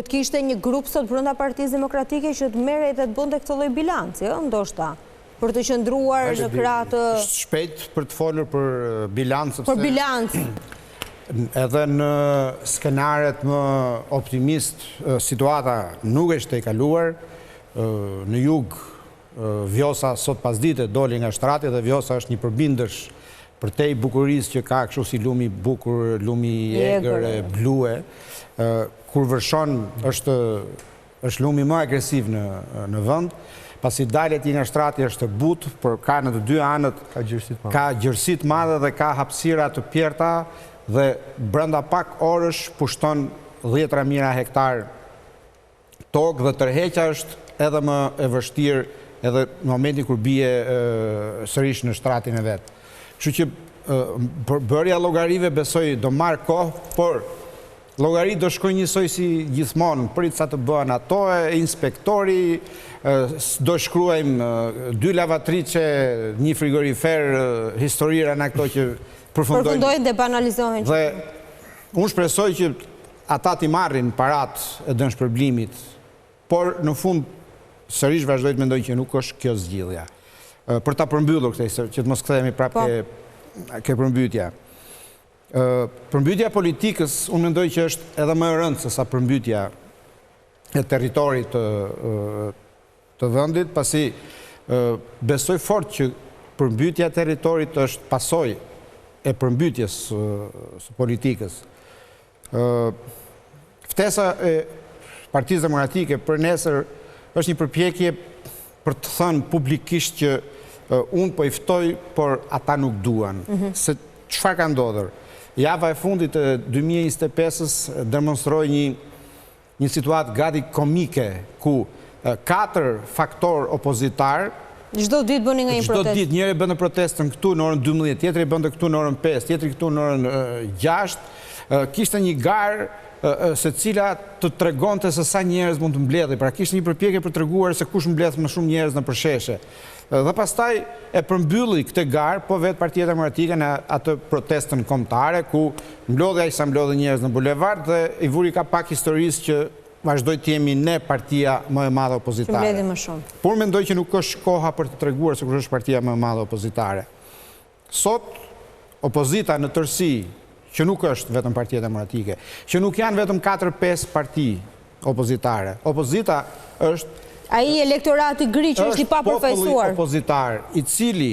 Duhet kishte një grup sot brenda Partisë Demokratike që të merrej dhe të bënte këtë lloj bilanci, ë, ndoshta, për të qëndruar në krah të Është shpejt për të folur për bilanc sepse Për bilanc. Edhe në skenaret më optimist situata nuk është tejkaluar. Në jug Vjosa sot pasdite doli nga shtrati dhe Vjosa është një përbindësh përtej bukurisë që ka kështu si lumi i bukur, lumi i egër e blue, kur vërshon është është lumi më agresiv në në vend, pasi dalja e tij nga shtrati është e butë, por ka në të dy anët ka gjerësi të madhe. Ka gjerësi të madhe dhe ka hapësira të pjerrta dhe brenda pak orësh pushton dhjetëra mijëra hektarë tokë dhe tërheqja është edhe më e vështirë edhe në momentin kur bie sërish në shtratin e vet. Kështu që bërja e llogarive besoj do marrë kohë, por llogaritë do shkojnë njësoj si gjithmonë, prit sa të bëhen ato, e inspektori, do shkruajmë dy lavatriçe, një frigorifer, historira nga këto që përfundojnë. Përfundojnë dhe banalizohen. Dhe unë shpresoj që ata t'i marrin paratë e dëmshpërblimit, por në fund sërish vazhdoj të mendoj që nuk është kjo zgjidhja. Për ta përmbyllur këtë, që të mos kthehemi prapë po. ke ke përmbytja. Përmbytja e politikës, unë mendoj që është edhe më e rëndë se sa përmbytja e territorit të të vendit, pasi besoj fort që përmbytja e territorit është pasojë e përmbytjes së politikës. Ftesa e Partisë Demokratike për nesër është një përpjekje për të thënë publikisht që unë po i ftoj, por ata nuk duan. Mhm. Se çfarë ka ndodhur? Java e fundit e 2025-ës demonstroi një Një situatë gati komike ku katër faktorë opozitarë Çdo ditë bënin nga një protestë. Çdo ditë njëri bënte protestën këtu në orën 12, tjetri bënte këtu në orën 5, tjetri këtu në orën 6. Kishte një garë se cila të tregonte se sa njerëz mund të mbledhë. Pra kishte një përpjekje për të treguar se kush mbledh më shumë njerëz nëpër sheshe. Dhe pastaj e përmbylli këtë garë po vetë Partia Demokratike në atë protestën kombëtare ku mblodhi aq sa mblodhi njerëz në bulevard dhe i vuri kapak historisë që vazhdoi të jemi ne partia më e madhe opozitare. Që mbledhi më shumë. Por mendoj që nuk është koha për të treguar se kush është partia më e madhe opozitare. Sot, opozita në tërësi, që nuk është vetëm Partia Demokratike, që nuk janë vetëm 4-5 parti opozitare. Opozita është Ai elektorati gri që është i papërfaqësuar. Është populli opozitar, i cili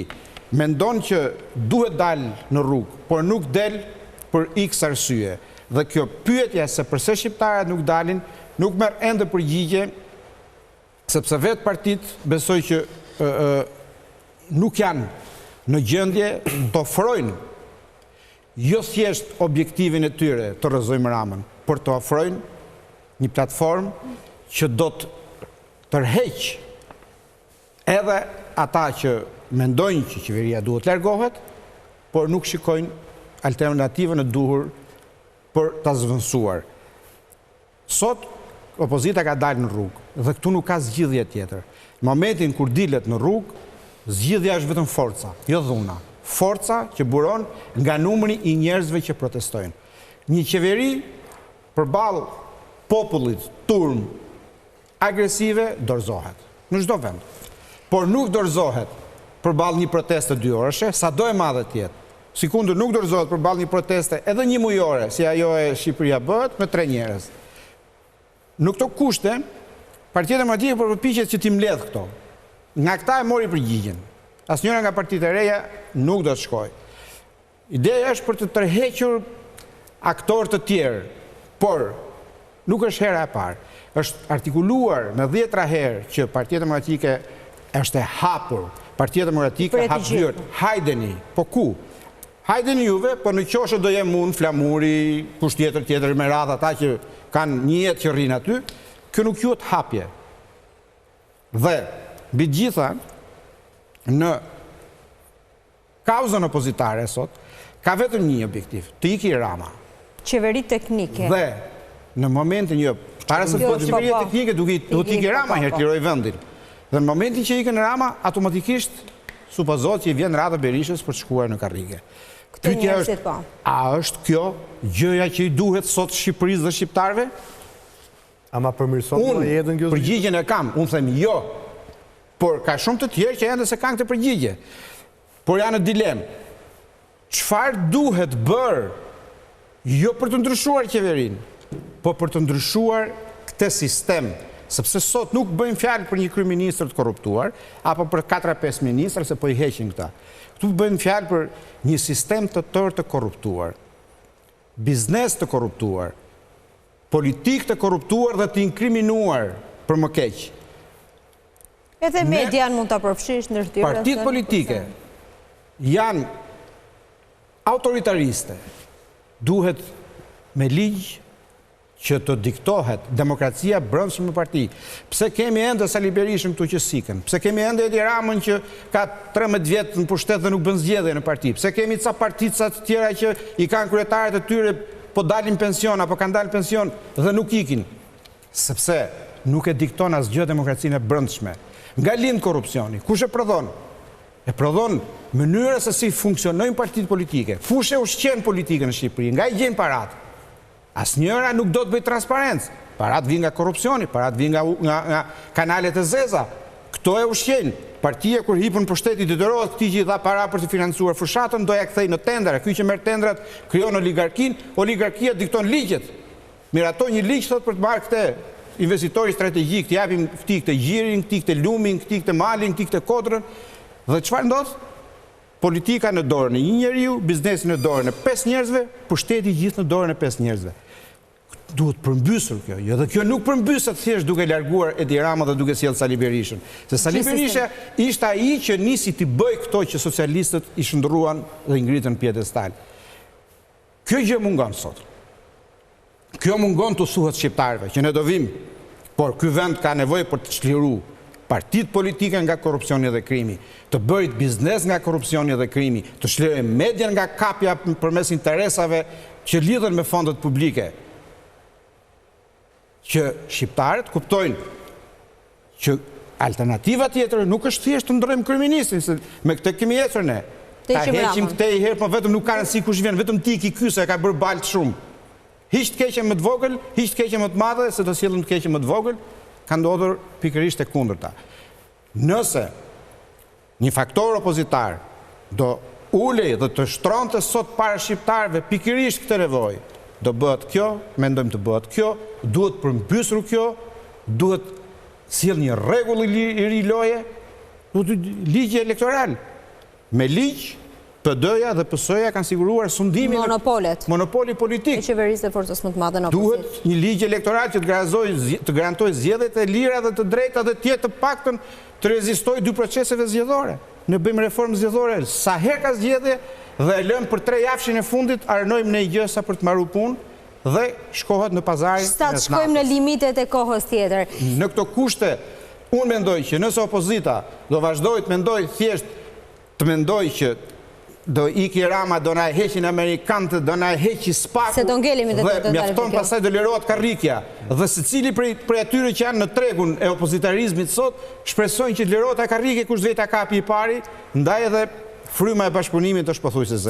mendon që duhet dalë në rrugë, por nuk del për X arsye. Dhe kjo pyetja se përse shqiptarët nuk dalin, nuk merr ende përgjigje Sepse vetë partitë besoj që nuk janë në gjendje të ofrojnë jo thjesht objektivin e tyre të rrëzojmë Ramën, por të ofrojnë një platformë që do të tërheqë edhe ata që mendojnë që qeveria duhet largohet, por nuk shikojnë alternativën e duhur për ta zëvendësuar. Sot opozita ka dalë në rrugë dhe këtu nuk ka zgjidhje tjetër. Në momentin kur dilet në rrugë, zgjidhja është vetëm forca, jo dhuna. Forca që buron nga numri i njerëzve që protestojnë. Një qeveri përballë popullit turmë agresive dorëzohet. Në çdo vend. Por nuk dorëzohet përballë një proteste dyorëshe, sado e madhe të jetë. Sikundër nuk dorëzohet përballë një proteste edhe një mujore, si ajo e Shqipëria bëhet, me tre njerëz. Në këto kushte, Partia Demokratike po përpiqet që t'i mbledhë këto. Nga këta e mori përgjigjen. Asnjëra nga partitë e reja nuk do të shkojë. Ideja është për të tërhequr aktorë të tjerë, por nuk është hera e parë. Është artikuluar me dhjetra herë që Partia Demokratike është e hapur. Partia Demokratike hap dyert. Hajdeni, po ku? Hajdeni juve, po në qoshe do jem unë, Flamuri, kush tjetër tjetër me radhë ata që kanë një jetë që rrinë aty. Kjo nuk quhet hapje. Dhe mbi të gjitha në Kauzën opozitare sot ka vetëm një objektiv, të iki Rama. Qeveri teknike. Dhe në momentin jo, para se të bëhet qeveria po, po. teknike, duhet të iki Rama një herë të lirojë vendin. Dhe në momentin që ikën Rama, automatikisht supozohet që i vjen radha Berishës për të shkuar në karrige. Pyetja është, po. a është kjo gjëja që i duhet sot Shqipërisë dhe shqiptarëve? A ma përmirëson Unë jetën kjo zgjidhje? Përgjigjen e kam, unë them jo. Por ka shumë të tjerë që ende s'e kanë këtë përgjigje. Por janë në dilemë. Çfarë duhet bërë jo për të ndryshuar qeverinë, po për të ndryshuar këtë sistem, sepse sot nuk bëjmë fjalë për një kryeministër të korruptuar apo për 4 a 5 ministra se po i heqin këta. Këtu bëjmë fjalë për një sistem të tërë të korruptuar, biznes të korruptuar, politikë të korruptuar dhe të inkriminuar për më keq. Edhe median mund ta përfshish ndër të tjera. Partitë politike janë autoritariste. Duhet me ligj që të diktohet demokracia brendshëm në parti. Pse kemi ende Sali Berishën këtu që s'ikën? Pse kemi ende Edi Ramën që ka 13 vjet në pushtet dhe nuk bën zgjedhje në parti? Pse kemi ca partica të tjera që i kanë kryetarët e tyre po dalin pension apo kanë dalë pension dhe nuk ikin? Sepse nuk e dikton asgjë demokracinë e brendshme. Nga lind korrupsioni? Kush e prodhon? E prodhon mënyra se si funksionojnë partitë politike. Kush e ushqen politikën në Shqipëri? Nga i gjejnë paratë? Asnjëra nuk do të bëjë transparencë. Paratë vijnë nga korrupsioni, paratë vijnë nga nga nga kanalet e zeza. Këto e ushqejnë. Partia kur hipën në pushtet i detyrohet këtij që i dha para për të financuar fushatën, do ja kthejë në tendera. Ky që merr tenderat krijon oligarkinë, oligarkia dikton ligjet. Miraton një ligj thotë për të marrë këtë investitori strategjik, t'i japim këtij këtë gjirin, këtij këtë lumin, këtij këtë malin, këtij këtë kodrën. Dhe çfarë ndodh? Politika në dorën e një njeriu, biznesi në dorën e pesë njerëzve, pushteti i gjithë në dorën e pesë njerëzve. Duhet përmbysur kjo gjë dhe kjo nuk përmbyset thjesht duke larguar Edi Ramën dhe duke sjellë Sali Berishën. Se Sali Berisha ishte ai që nisi t'i bëjë këto që socialistët i shndërruan dhe i ngritën në piedestal. Kjo gjë mungon sot. Kjo mungon t'u thuhet shqiptarëve që ne do vijmë, por ky vend ka nevojë për të çliru partitë politike nga korrupsioni dhe krimi, të bërit biznes nga korrupsioni dhe krimi, të çlirojmë median nga kapja përmes interesave që lidhen me fondet publike. Që shqiptarët kuptojnë që alternativa tjetër nuk është thjesht të ndërrojmë kryeministrin, se me këtë kemi ecur ne. Ta heqim këtë një herë, po vetëm nuk ka rëndësi kush vjen, vetëm të iki ky se e ka bërë baltë shumë. Hiq të keqen më të vogël, hiq të keqen më të madhe, se do sjellim të keqen më të vogël, ka ndodhur pikërisht e kundërta. Nëse Një faktor opozitar do ulej dhe të shtronte sot para shqiptarëve pikërisht këtë nevojë. Do bëhet kjo, mendojmë të bëhet kjo, duhet përmbysur kjo, duhet sjellë një rregull i ri loje, duhet ligji elektoral. Me ligj, PD-ja dhe PS-ja kanë siguruar sundimin Monopolet. Monopoli politik. E qeverisë dhe forcës më të madhe në opozitë. Duhet një ligj elektoral që të garantojë të garantojë zgjedhjet e lira dhe të drejta dhe të jetë të paktën të rezistojë dy proceseve zgjedhore. Ne bëjmë reformë zgjedhore sa herë ka zgjedhje dhe e lëmë për tre javëshin e fundit, arnojmë një gjë sa për të mbaru punë dhe shkohet në pazarin e Sa të shkojmë në limitet e kohës tjetër. Në këto kushte, unë mendoj që nëse opozita do vazhdojë të mendojë thjesht Të mendojë që do iki Rama, do na e heqin amerikanët, do na e heqi SPAK-u Se do ngelemi dhe dhe mjafton pastaj do lirohet karrikja. Dhe secili prej prej atyre që janë në tregun e opozitarizmit sot, shpresojnë që të lirohet ajo karrike kush vjen ta kapi i pari, ndaj edhe fryma e bashkëpunimit është pothuajse zero.